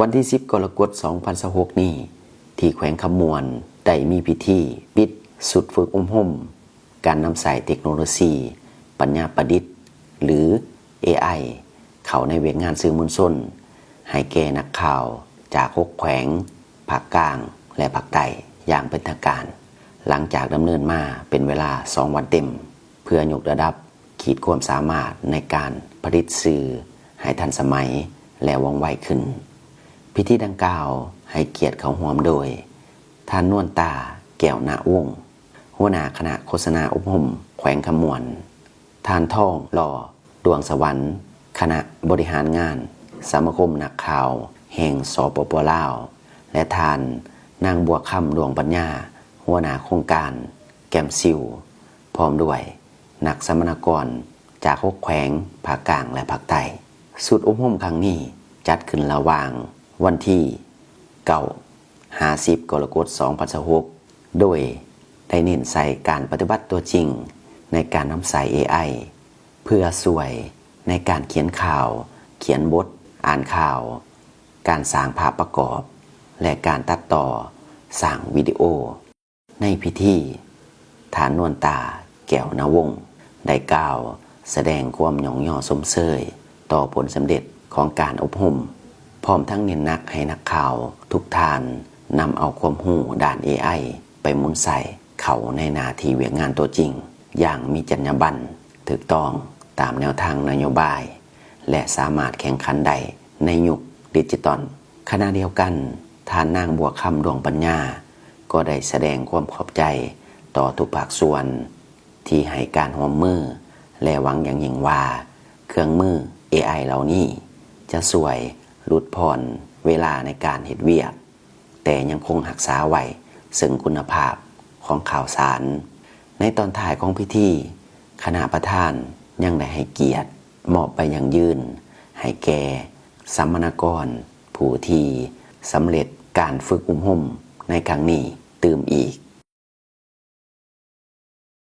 ວັນທີສິບ ກໍລະກົດ ສອງພັນຊາວຫົກນີ້ ທີ່ແຂວງຄຳມ່ວນ ໄດ້ມີພິທີປິດຊຸດຝຶກອົບຮົມການນຳໃຊ້ເຕັກໂນໂລຊີປັນຍາປະດິດ ຫຼື ເອໄອ ເຂົ້າໃນວຽກງານສື່ມວນຊົນ ໃຫ້ແກ່ນັກຂ່າວຈາກຫົກແຂວງພາກກາງ ແລະ ພາກໃຕ້ ຢ່າງເປັນທາງການ ຫຼັງຈາກດຳເນີນມາເປັນເວລາສອງວັນເຕັມ ເພື່ອຍົກລະດັບ ຂີດຄວາມສາມາດໃນການຜະລິດສື່ໃຫ້ທັນສະໄໝ ແລະ ວ່ອງໄວຂຶ້ນ. ພິທີດັ່ງກ່າວໃຫ້ກຽດເຂົ້າຮ່ວມໂດຍ ທ່ານ ນວນຕາ ແກ້ວນະວົງ ຫົວໜ້າຄະນະໂຄສະນາອົບຮົມແຂວງຄຳມ່ວນ, ທ່ານ ທອງ ຫຼໍ່ ດວງສະຫວັນ ຄະນະບໍລິຫານງານສະມາຄົມນັກຂ່າວແຫ່ງ ສປປ ລາວ ແລະ ທ່ານ ນາງ ບົວຄຳ ດວງປັນຍາ ຫົວໜ້າໂຄງການ ແກມຊິວ ພ້ອມດ້ວຍ ນັກສຳມະນາກອນຈາກຫົກແຂວງພາກກາງ ແລະ ພາກໃຕ້. ຊຸດອົບຮົມຄັ້ງນີ້ຈັດຂຶ້ນລະຫວ່າງວັນທີເກົ້າ ຫາ ສິບ ກໍລະກົດ ສອງພັນຊາວຫົກ ໂດຍໄດ້ເນັ້ນໃສ່ການປະຕິບັດຕົວຈິງໃນການນຳໃຊ້ເອໄອ ເພື່ອຊ່ວຍໃນການຂຽນຂ່າວ, ຂຽນບົດ, ອ່ານຂ່າວ, ການສ້າງພາບປະກອບ ແລະ ການຕັດຕໍ່ສ້າງວິດີໂອ. ໃນພິທີ, ທ່ານ ນວນຕາ ແກ້ວນະວົງ ໄດ້ກ່າວສະແດງຄວາມຍ້ອງຍໍຊົມເຊີຍຕໍ່ຜົນສຳເລັດຂອງການອົບຮົມ, ພ້ອມທັງເນັ້ນໜັກໃຫ້ນັກຂ່າວທຸກທ່ານນຳເອົາຄວາມຮູ້ດ້ານເອໄອໄປໝູນໃຊ້ເຂົ້າໃນໜ້າທີ່ວຽກງານຕົວຈິງຢ່າງມີຈັນຍາບັນ, ຖືກຕ້ອງຕາມແນວທາງນະໂຍບາຍ ແລະ ສາມາດແຂ່ງຂັນໄດ້ໃນຍຸກດິຈິຕອນ. ຂະນະດຽວກັນ, ທ່ານນາງ ບົວຄຳ ດວງປັນຍາ ກໍໄດ້ສະແດງຄວາມຂອບໃຈຕໍ່ທຸກພາກສ່ວນທີ່ໃຫ້ການຮ່ວມມື ແລະ ຫວັງຢ່າງຍິ່ງວ່າເຄື່ອງມືເອໄອເຫຼົ່ານີ້ຈະຊ່ວຍຫຼຸດຜ່ອນເວລາໃນການເຮັດວຽກ, ແຕ່ຍັງຄົງຮັກສາໄວ້ເຊິ່ງຄຸນນະພາບຂອງຂ່າວສານ. ໃນຕອນທ້າຍຂອງພິທີ, ຄະນະປະທານຍັງໄດ້ໃຫ້ກຽດມອບໃບຢັ້ງຢືນໃຫ້ແກ່ສຳມະນາກອນຜູ້ທີ່ສຳເລັດການຝຶກອົບຮົມໃນຄັ້ງນີ້ຕື່ມອີກ